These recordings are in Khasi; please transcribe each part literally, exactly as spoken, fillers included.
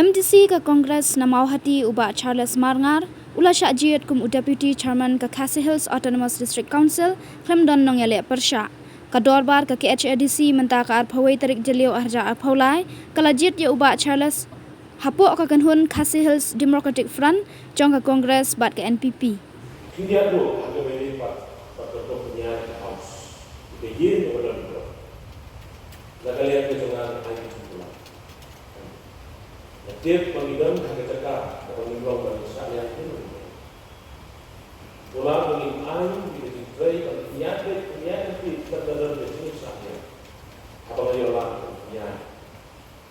M D C ka Congress na Mawhati u Bah Charles Marngar u la shah jied kum u Deputy Chairman ka Khasi Hills Autonomous District Council khlem don nongïaleh pyrshah. Ka dorbar ka K H A D C mynta ka arphew wei tarik Jylliew arhajar arphew lai ka la jied ïa u Bah Charles hapoh ka kynhun Khasi Hills Democratic Front jong ka Congress bad ka N P P. Phi ïa duh ha kaba ïadei bad, bad ka pynïaid ka House. Ïa ka ïing kaba don burom. Na ka liang ka jong nga, ai ka jingkular. Nga tip ba ngi don ha ka jaka kaba ngim long ban shah liang. Kular ba ngin ai ïa ka jingtrei ban pynïaid, pynïaid ka phi, ka don ka jingshah liang. Haba nga ïoh lad ban pynïaid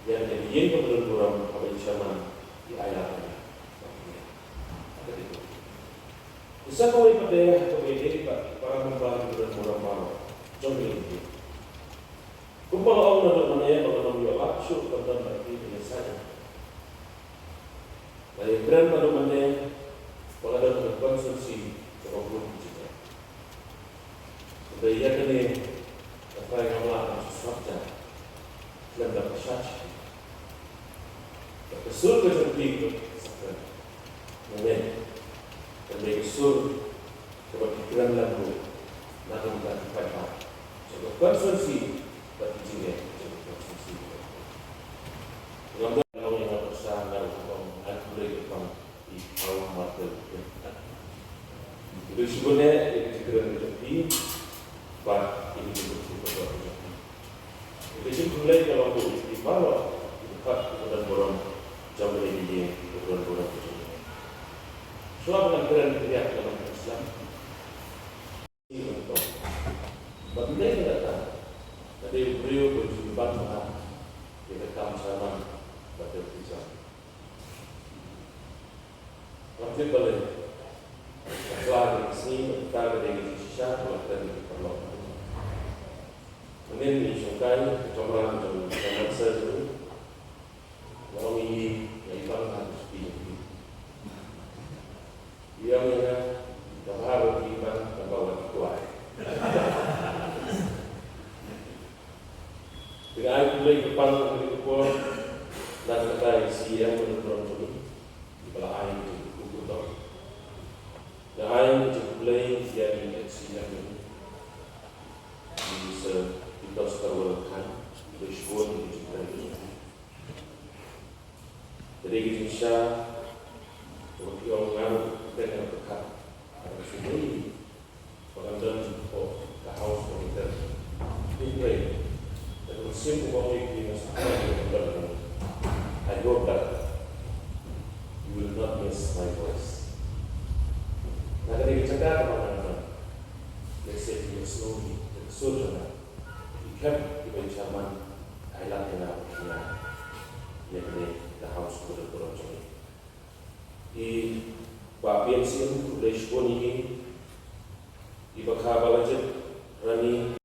ïa ka ïing kaba don burom, haba i Chairman i ai lad ïa nga. Sa kawei pat de, kawei de, ba, para member ba don burom baroh jong ka ïing. Kumba nga ong naduh mynne ba ngan ym ïoh lad shuh ban don ban pynïaid. Nga ïakren naduh mynne ba nga don ha ka constituency kaba bun ki jingeh. Hynrei ïa kane nga trai ngam lah ban shu sngap jan khlem da pyrshah sha phi. Bad ka sur ka jong phi ka sakren. Nga ngeit kan dei ka sur kaba phi kren lem ruh na ka bynta ki paidbah jong ka constituency bad ki jingeh jong ka constituency. Ngam don, nga ong ïa nga pyrshah, nga ruh nga ong, ai khublei kyrpang. Ïa u Martin. Ngi khublei shibun ïa ka jingkren ka jong phi bad ïa ka jingkyrkhu ka jong phi. Ïa ka jingkhublei ka long ruh ïa phi baroh ïa ki paidbah kiba don burom jong kane ka ïing kaba don burom ka jong ngi. Shuwa ba ngan kren ka riak ka long ka Islam. Bad ym dei tang kata, ka dei u briew ba ju ban bha ïa ka kam Chairman bad ka Teacher. Nga tip balei. Ka kla ka sngi, kata ka dei ka jingshisha ba nga kren ïa ki paralok. Mynnin i shongkai, ka kamra jong ka Chairman Sir jong ngi. Nga ong ïa i, nga i bang ha ka shuki jong i. I ong ïa nga, ka bha ba phi i bang, ka bha ba phi kwah. Te nga ai khublei kyrpang ha kane ka por na ka bynta i C E M ba don burom jong ngi, ba la ai ka jingkyrkhu kyrdoh. Nga ai ka jingkhublei ïa i Ex C E M jong ngi, i Sir Peter Starwell Khan, khublei shibun ïa ka jingkyrkhu. Ka dei ka jingshisha ba phi ong, nga ruh nga pyrkhat ba ngan shu dei ba ngan don hapoh ka House ba ngi don. Hynrei da ka mynsiem kaba ong ïa phi, nga sngewthuh ba ngan don. I hope that you will not miss my voice. Na kane ka jaka kaba ngan don, lehse phi ïohsngew ïa ka sur jong nga. Ki khep kiba i Chairman ai lad ïa nga ban pynïaid ïa kane ka House kaba don burom jong ngi. I Bah P N C M, khublei shibun ïa i. I Bah Kha Balajied Rani.